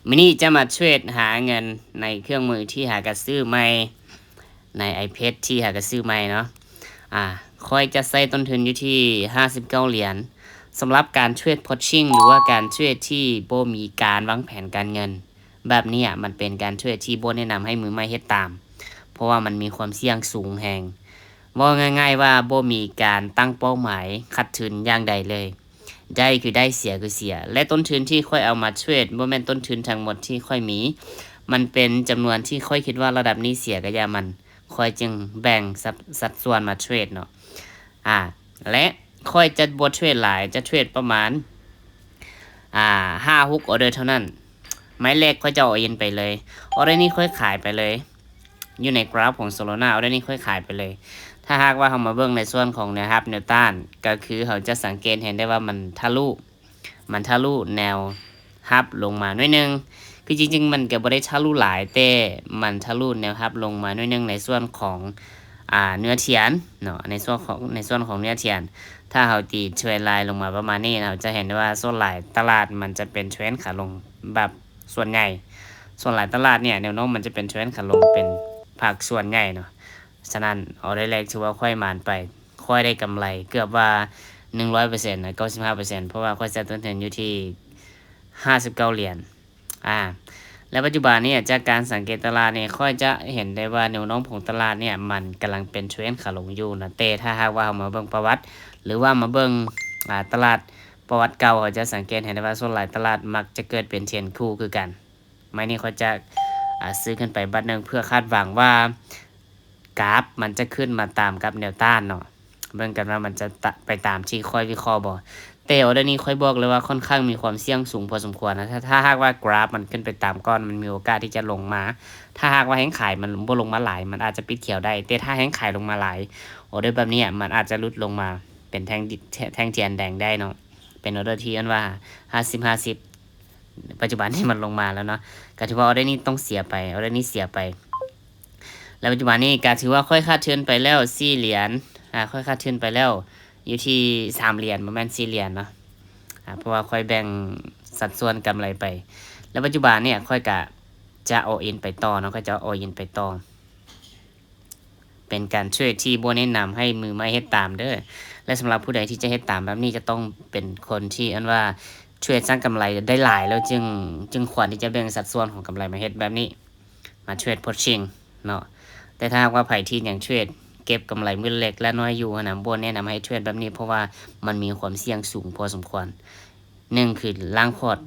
ມື້ນີ້ຈະມາເທຣດຫາເງິນໃນເຄື່ອງມືທີ່ຫາກະຊື້ໃໝ່ ໃນ iPad ທີ່ຫາກະຊື້ໃໝ່ເນາະ. ອາ ຂ້ອຍຈະໃຊ້ຕົ້ນທຶນຢູ່ທີ່ຫ້າສິບເກົ້າຫຼຽນ. ສຳລັບການເທຣດ watching ຫຼືວ່າການເທຣດທີ່ບໍ່ມີການວາງແຜນການເງິນ ແບບນີ້ອະ ມັນເປັນການເທຣດທີ່ບໍ່ແນະນຳໃຫ້ມືໃໝ່ເຮັດຕາມ ເພາະວ່າມັນມີຄວາມສ່ຽງສູງແຮງ. ເວົ້າງ່າຍໆວ່າບໍ່ມີການຕັ້ງເປົ້າໝາຍຂາດທຶນຢ່າງໃດເລີຍ. ໄດ້ຄືໄດ້ ເສຍຄືເສຍ ແລະ ຕົ້ນທຶນທີ່ຂ້ອຍເອົາມາເທຣດ ບໍ່ແມ່ນຕົ້ນທຶນທັງໝົດທີ່ຂ້ອຍມີ, ມັນເປັນຈຳນວນທີ່ຂ້ອຍຄິດວ່າລະດັບນີ້ເສຍກະຢ່າມັນ, ຂ້ອຍຈຶ່ງແບ່ງສັດ ສັດສ່ວນມາເທຣດເນາະ. ອາ ແລະ ຂ້ອຍຈະບໍ່ເທຣດຫຼາຍ, ຈະເທຣດປະມານ ອາ ຫ້າຫົກອໍເດີເທົ່ານັ້ນ. ໄມ້ແລກຂ້ອຍຈະ all in ໄປເລີຍ, ອໍເດີນີ້ຂ້ອຍຂາຍໄປເລີຍ. ຢູ່ໃນກຣາຟຂອງ Solana ອໍເດີນີ້ຂ້ອຍຂາຍໄປເລີຍ. ຖ້າຫາກວ່າເຮົາມາເບິ່ງໃນສ່ວນຂອງແນວຮັບແນວຕ້ານ ກະຄືເຮົາຈະສັງເກດເຫັນໄດ້ວ່າມັນທະລຸ ມັນທະລຸແນວຮັບລົງມາໜ້ອຍໜຶ່ງ. ຄືຈິງໆມັນກະບໍ່ໄດ້ທະລຸຫຼາຍ ແຕ່ມັນທະລຸແນວຮັບລົງມາໜ້ອຍໜຶ່ງໃນສ່ວນຂອງ ອາ ເນື້ອທຽນເນາະ, ໃນສ່ວນຂອງ ໃນສ່ວນຂອງເນື້ອທຽນ. ຖ້າເຮົາຕີເທຣນລາຍລົງມາປະມານນີ້ ເຮົາຈະເຫັນໄດ້ວ່າສ່ວນຫຼາຍຕະຫຼາດມັນຈະເປັນເທຣນຂາລົງແບບສ່ວນໃຫຍ່. ສ່ວນຫຼາຍຕະຫຼາດເນ່ຍ ແນວໂນ້ມມັນຈະເປັນເທຣນຂາລົງເປັນພາກສ່ວນໃຫຍ່ເນາະ. ສະນັ້ນ ອໍເດີແລກຖືວ່າຂ້ອຍໝານໄປ, ຂ້ອຍໄດ້ກຳໄລເກືອບວ່າໜຶ່ງຮ້ອຍເປີເຊັນນະ ເກົ້າສິບຫ້າເປີເຊັນ ເພາະວ່າຂ້ອຍໃຊ້ຕົ້ນທຶນຢູ່ທີ່ຫ້າສິບເກົ້າຫຼຽນ. ອາ ແລະ ປັດຈຸບັນນີ້ ຈາກການສັງເກດຕະຫຼາດນີ້ ຂ້ອຍຈະເຫັນໄດ້ວ່າແນວໂນ້ມຂອງຕະຫຼາດນີ້ ມັນກຳລັງເປັນເທຣນຂາລົງຢູ່ນະ. ແຕ່ຖ້າຫາກວ່າເຮົາມາເບິ່ງປະຫວັດ ຫຼືວ່າມາເບິ່ງ ອາ ຕະຫຼາດປະຫວັດເກົ່າ ເຮົາຈະສັງເກດເຫັນໄດ້ວ່າສ່ວນຫຼາຍຕະຫຼາດມັກຈະເກີດເປັນເທຣນຄູ່ຄືກັນ. ໄມ້ນີ້ຂ້ອຍຈະ ອາ ຊື້ຂຶ້ນໄປບາດໜຶ່ງ ເພື່ອຄາດຫວັງວ່າກຣາຟມັນຈະຂຶ້ນມາຕາມກັບແນວຕ້ານເນາະ. ເບິ່ງກັນວ່າມັນຈະຕະ ໄປຕາມທີ່ຂ້ອຍວິເຄາະບໍ່. ແຕ່ອໍເດີນີ້ຂ້ອຍບອກເລີຍວ່າຂ້ອນຂ້າງມີຄວາມສ່ຽງສູງພໍສົມຄວນນະ. ຖ້າ ຖ້າຫາກວ່າກຣາຟມັນຂຶ້ນໄປຕາມກ່ອນ ມັນມີໂອກາດທີ່ຈະລົງມາ. ຖ້າຫາກວ່າແຮງຂາຍມັນບໍ່ລົງມາຫຼາຍ ມັນອາດຈະປິດຂຽວໄດ້. ແຕ່ຖ້າແຮງຂາຍລົງມາຫຼາຍ ອໍເດີແບບນີ້ມັນອາດຈະຫຼຸດລົງມາເປັນແທ່ງ ແທ່ງທຽນແດງໄດ້ເນາະ. ເປັນອໍເດີທີ່ເອີ້ນວ່າຫ້າສິບຫ້າສິບ. ປັດຈຸບັນນີ້ມັນລົງມາແລ້ວເນາະ, ກະຖືວ່າອໍເດີນີ້ຕ້ອງເສຍໄປ, ອໍເດີນີ້ເສຍໄປ. ແລະ ປັດຈຸບັນນີ້ກະຖືວ່າຂ້ອຍຂາດທຶນໄປແລ້ວສີ່ຫຼຽນ, ອາ ຂ້ອຍຂາດທຶນໄປແລ້ວຢູ່ທີ່ສາມຫຼຽນ, ບໍ່ແມ່ນສີ່ຫຼຽນເນາະ, ອາ ເພາະວ່າຂ້ອຍແບ່ງສັດສ່ວນກຳໄລໄປ. ແລະ ປັດຈຸບັນນີ້ຂ້ອຍກະຈະ all in ໄປຕໍ່ເນາະ, ຂ້ອຍຈະ all in ໄປຕໍ່. ເປັນການເທຣດທີ່ບໍ່ແນະນຳໃຫ້ມືໃໝ່ເຮັດຕາມເດີ້. ແລະ ສຳລັບຜູ້ໃດທີ່ຈະເຮັດຕາມແບບນີ້ ຈະຕ້ອງເປັນຄົນທີ່ ອັນວ່າ ເທຣດສ້າງກຳໄລໄດ້ຫຼາຍແລ້ວ ຈຶ່ງ ຈຶ່ງຄວນທີ່ຈະແບ່ງສັດສ່ວນຂອງກຳໄລມາເຮັດແບບນີ້, ມາເທຣດ watching ເນາະ. ແຕ່ຖ້າຫາກວ່າໃຜທີ່ຍັງເທຣດເກັບກຳໄລມື້ເລັກລະນ້ອຍຢູ່ຫັ້ນນະ, ບໍ່ແນະນຳໃຫ້ເທຣດແບບນີ້ ເພາະວ່າມັນມີຄວາມສ່ຽງສູງພໍສົມຄວນ. ໜຶ່ງຄືລ້າງພອດ,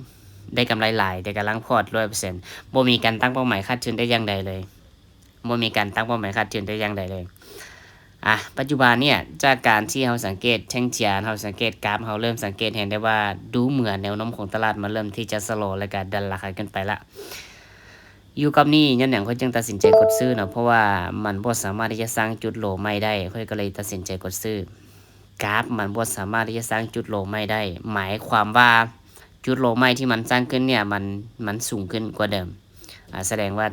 ໄດ້ກຳໄລຫຼາຍ ແຕ່ກະລ້າງພອດຮ້ອຍເປີເຊັນ, ບໍ່ມີການຕັ້ງເປົ້າໝາຍຂາດທຶນແຕ່ຢ່າງໃດເລີຍ. ບໍ່ມີການຕັ້ງເປົ້າໝາຍຂາດທຶນແຕ່ຢ່າງໃດເລີຍ. ອາ ປັດຈຸບັນເນີ້ຍ ຈາກການທີ່ເຮົາສັງເກດແທ່ງທຽນ, ເຮົາສັງເກດກຣາຟ, ເຮົາເລີ່ມສັງເກດເຫັນໄດ້ວ່າ ດູເໝືອນແນວໂນ້ມຂອງຕະຫຼາດມັນເລີ່ມທີ່ຈະຊະລໍ ແລະ ກະດັນລາຄາຂຶ້ນໄປລະ. ຢູ່ກັບນີ້ ຍ້ອນຫຍັງຂ້ອຍຈຶ່ງຕັດສິນໃຈກົດຊື້ເນາະ? ເພາະວ່າມັນບໍ່ສາມາດທີ່ຈະສ້າງຈຸດໂລໃໝ່ໄດ້, ຂ້ອຍກໍເລີຍຕັດສິນໃຈກົດຊື້. ກຣາຟມັນບໍ່ສາມາດທີ່ຈະສ້າງຈຸດໂລໃໝ່ໄດ້, ໝາຍຄວາມວ່າຈຸດໂລໃໝ່ທີ່ມັນສ້າງຂຶ້ນເນີ້ຍ ມັນ ມັນສູງຂຶ້ນກວ່າເດີມ. ອາ ສະແດງວ່າ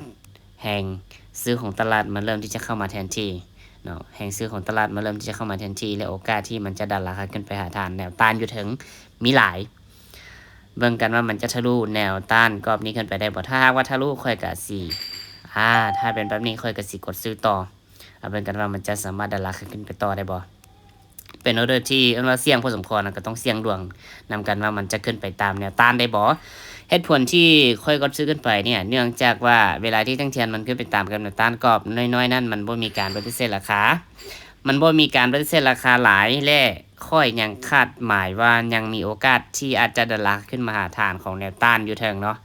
ແຮງຊື້ຂອງຕະຫຼາດມັນເລີ່ມທີ່ຈະເຂົ້າມາແທນທີ່ເນາະ, ແຮງຊື້ຂອງຕະຫຼາດມັນເລີ່ມທີ່ຈະເຂົ້າມາແທນທີ່ ແລະ ໂອກາດທີ່ມັນຈະດັນລາຄາຂຶ້ນໄປຫາຖານແນວຕ້ານຢູ່ເທິງມີຫຼາຍ. ເບິ່ງກັນວ່າມັນຈະທະລຸແນວຕ້ານກອບນີ້ຂຶ້ນໄປໄດ້ບໍ່? ຖ້າຫາກວ່າທະລຸ ຂ້ອຍກະຊິ ອາ ຖ້າເປັນແບບນີ້ ຂ້ອຍກະຊິກົດຊື້ຕໍ່. ເອົາເບິ່ງກັນວ່າມັນຈະສາມາດດັນລາຄາຂຶ້ນໄປຕໍ່ໄດ້ບໍ່? ເປັນອໍເດີທີ່ ເອີ້ນວ່າສ່ຽງພໍສົມຄວນນະ, ກໍຕ້ອງສ່ຽງດວງນຳກັນວ່າມັນຈະຂຶ້ນໄປຕາມແນວຕ້ານໄດ້ບໍ່. ເຫດຜົນທີ່ຂ້ອຍກົດຊື້ຂຶ້ນໄປເນີ້ຍ ເນື່ອງຈາກວ່າເວລາທີ່ແທ່ງທຽນມັນຂຶ້ນໄປຕາມກັບແນວຕ້ານກອບນ້ອຍໆນັ້ນ ມັນບໍ່ມີການປະຕິເສດລາຄາ, ມັນບໍ່ມີການປະຕິເສດລາຄາຫຼາຍ ແລະ ຂ້ອຍຍັງຄາດໝາຍວ່າຍັງມີໂອກາດທີ່ອາດຈະດັນລາຄາຂຶ້ນມາຫາຖານຂອງແນວຕ້ານຢູ່ເທິງເນາະ.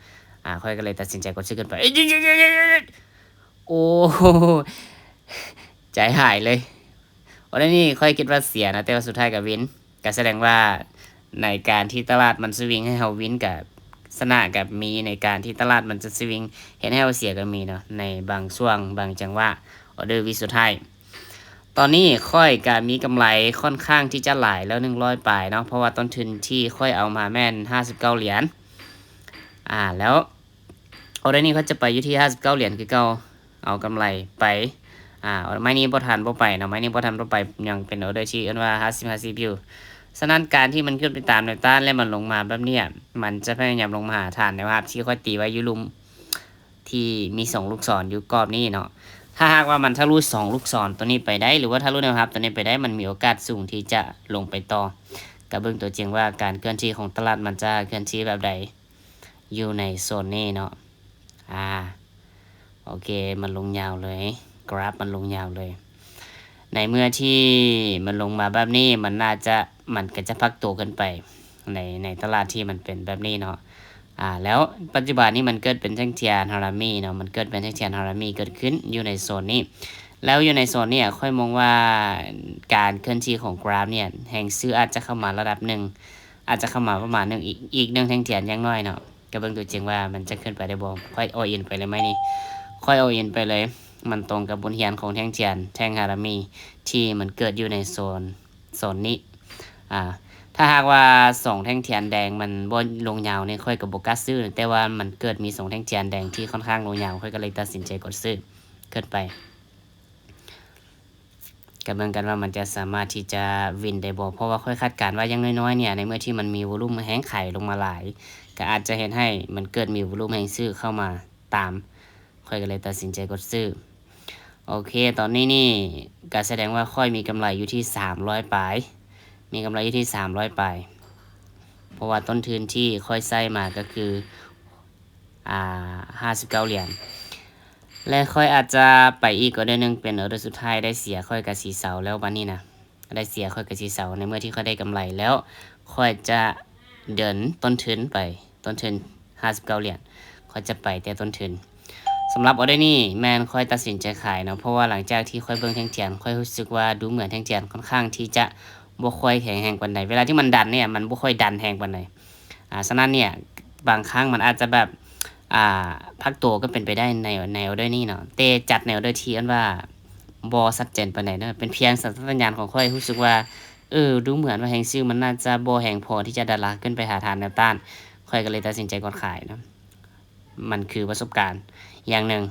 ອາ ຂ້ອຍກໍເລີຍຕັດສິນໃຈກົດຊື້ຂຶ້ນໄປ. ໂອ້ ໃຈຫາຍເລີຍ. ອໍເດີນີ້ຂ້ອຍຄິດວ່າເສຍນະ, ແຕ່ວ່າສຸດທ້າຍກໍວິນ. ກໍສະແດງວ່າໃນການທີ່ຕະຫຼາດມັນສະວິງໃຫ້ເຮົາວິນກໍຊະນະກໍມີ, ໃນການທີ່ຕະຫຼາດມັນຈະສະວິງເຮັດໃຫ້ເຮົາເສຍກໍມີເນາະ, ໃນບາງຊ່ວງບາງຈັງຫວະ. ອໍເດີວິນສຸດທ້າຍ. ຕອນນີ້ຂ້ອຍກໍມີກຳໄລຂ້ອນຂ້າງທີ່ຈະຫຼາຍແລ້ວ ໜຶ່ງຮ້ອຍປາຍເນາະ, ເພາະວ່າຕົ້ນທຶນທີ່ຂ້ອຍເອົາມາແມ່ນຫ້າສິບເກົ້າຫຼຽນ. ອາ ແລ້ວ ອໍເດີນີ້ຂ້ອຍຈະໄປຢູ່ທີ່ຫ້າສິບເກົ້າຫຼຽນຄືເກົ່າ, ເອົາກຳໄລໄປ. ອາ ໄມ້ນີ້ບໍ່ທັນບໍ່ໄປເນາະ, ໄມ້ນີ້ບໍ່ທັນບໍ່ໄປ, ຍັງເປັນອໍເດີທີ່ເອີ້ນວ່າຫ້າສິບຫ້າສິບຢູ່. ສະນັ້ນການທີ່ມັນຂຶ້ນໄປຕາມແນວຕ້ານ ແລະ ມັນລົງມາແບບເນີ້ຍ ມັນຈະພະຍາຍາມລົງມາຫາຖານແນວຮັບທີ່ຂ້ອຍຕີໄວ້ຢູ່ລຸ່ມ ທີ່ມີສອງລູກສອນຢູ່ກອບນີ້ເນາະ. ຖ້າຫາກວ່າມັນທະລຸສອງລູກສອນຕົວນີ້ໄປໄດ້ ຫຼືວ່າທະລຸແນວຮັບຕົວນີ້ໄປໄດ້ ມັນມີໂອກາດສູງທີ່ຈະລົງໄປຕໍ່. ກະເບິ່ງຕົວຈິງວ່າການເຄື່ອນທີ່ຂອງຕະຫຼາດມັນຈະເຄື່ອນທີ່ແບບໃດ ຢູ່ໃນໂຊນນີ້ເນາະ. ອາ ໂອເຄ ມັນລົງຍາວເລີຍ ກຣາຟມັນລົງຍາວເລີຍ. ໃນເມື່ອທີ່ມັນລົງມາແບບນີ້ ມັນໜ້າຈະ ມັນກໍຈະພັກໂຕຂຶ້ນໄປໃນ ໃນຕະຫຼາດທີ່ມັນເປັນແບບນີ້ເນາະ. ອາ ແລ້ວປັດຈຸບັນນີ້ມັນເກີດເປັນແທ່ງທຽນຮາລາມີເນາະ ມັນເກີດເປັນແທ່ງທຽນຮາລາມີເກີດຂຶ້ນຢູ່ໃນໂຊນນີ້. ແລ້ວຢູ່ໃນໂຊນນີ້ຂ້ອຍມອງວ່າການເຄື່ອນທີ່ຂອງກຣາຟເນີ້ຍ ແຮງຊື້ອາດຈະເຂົ້າມາລະດັບໜຶ່ງ ອາດຈະເຂົ້າມາປະມານໜຶ່ງ ອີກ ອີກໜຶ່ງແທ່ງທຽນຢ່າງໜ້ອຍເນາະ. ກະເບິ່ງຕົວຈິງວ່າມັນຈະຂຶ້ນໄປໄດ້ບໍ່. ຂ້ອຍ all in ໄປເລີຍໄມ້ນີ້ ຂ້ອຍ all in ໄປເລີຍ. ມັນຕົງກັບບົດຮຽນຂອງແທ່ງທຽນ ແທ່ງຮາລາມີ ທີ່ມັນເກີດຢູ່ໃນໂຊນ ໂຊນນີ້. ອາ ຖ້າຫາກວ່າສອງແທ່ງທຽນແດງມັນບໍ່ລົງຍາວນີ້ ຂ້ອຍກໍບໍ່ກ້າຊື້ ແຕ່ວ່າມັນເກີດມີສອງແທ່ງທຽນແດງທີ່ຄ່ອນຂ້າງລົງຍາວ ຂ້ອຍກໍເລີຍຕັດສິນໃຈກົດຊື້ຂຶ້ນໄປ. ກະເບິ່ງກັນວ່າມັນຈະສາມາດທີ່ຈະວິນໄດ້ບໍ່ ເພາະວ່າຂ້ອຍຄາດການວ່າຢ່າງນ້ອຍໆເນີ້ຍ ໃນເມື່ອທີ່ມັນມີວໍລຸ່ມແຮງຂາຍລົງມາຫຼາຍ ກະອາດຈະເຮັດໃຫ້ມັນເກີດມີວໍລຸ່ມແຮງຊື້ເຂົ້າມາຕາມ ຂ້ອຍກໍເລີຍຕັດສິນໃຈກົດຊື້. ໂອເຄ ຕອນນີ້ນີ້ກະສະແດງວ່າຂ້ອຍມີກຳໄລຢູ່ທີ່ສາມຮ້ອຍປາຍ ມີກຳໄລຢູ່ທີ່ສາມຮ້ອຍປາຍ ເພາະວ່າຕົ້ນທຶນທີ່ຂ້ອຍໃຊ້ມາກໍຄື ອາ ຫ້າສິບເກົ້າຫຼຽນ ແລະ ຂ້ອຍອາດຈະໄປອີກອໍເດີໜຶ່ງ ເປັນອໍເດີສຸດທ້າຍ ໄດ້ເສຍຂ້ອຍກະຊິເຊົາແລ້ວບາດນີ້ນະ ໄດ້ເສຍຂ້ອຍກະຊິເຊົາ. ໃນເມື່ອທີ່ຂ້ອຍໄດ້ກຳໄລແລ້ວ ຂ້ອຍຈະເດີນຕົ້ນທຶນໄປ ຕົ້ນທຶນຫ້າສິບເກົ້າຫຼຽນ ຂ້ອຍຈະໄປແຕ່ຕົ້ນທຶນ. ສຳລັບອໍເດີນີ້ແມ່ນຂ້ອຍຕັດສິນໃຈຂາຍເນາະ ເພາະວ່າຫຼັງຈາກທີ່ຂ້ອຍເບິ່ງແທ່ງທຽນ ຂ້ອຍຮູ້ສຶກວ່າດູເໝືອນແທ່ງທຽນຄ່ອນຂ້າງທີ່ຈະບໍ່ຄ່ອຍແຂງແຮງປານໃດ ເວລາທີ່ມັນດັນເນີ້ຍ ມັນບໍ່ຄ່ອຍດັນແຮງປານໃດ. ອາ ສະນັ້ນເນີ້ຍ ບາງຄັ້ງມັນອາດຈະແບບ ອາ ພັກໂຕກໍເປັນໄປໄດ້ໃນ ໃນອໍເດີນີ້ເນາະ ແຕ່ຈັດໃນອໍເດີທີ່ເອີ້ນວ່າບໍ່ຊັດເຈນປານໃດເນາະ ເປັນພຽງສັນຊາດຕະຍານຂອງຂ້ອຍ ຮູ້ສຶກວ່າ ເອີ ດູເໝືອນວ່າແຮງຊື້ມັນໜ້າຈະບໍ່ແຮງພໍທີ່ຈະດັນລາຄາຂຶ້ນໄປຫາຖານແນວຕ້ານ ຂ້ອຍກໍເລີຍຕັດສິນໃຈກ່ອນຂາຍເນາະ. ມັນຄືປະສົບການຢ່າງໜຶ່ງ.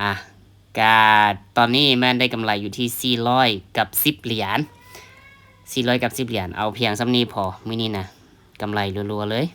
ອາ ກະຕອນນີ້ແມ່ນໄດ້ກຳໄລຢູ່ທີ່ສີ່ຮ້ອຍກັບສິບຫຼຽນ ສີ່ຮ້ອຍກັບສິບຫຼຽນ ເອົາພຽງສ່ຳນີ້ພໍ ມື້ນີ້ນະ ກຳໄລລົວໆເລີຍ.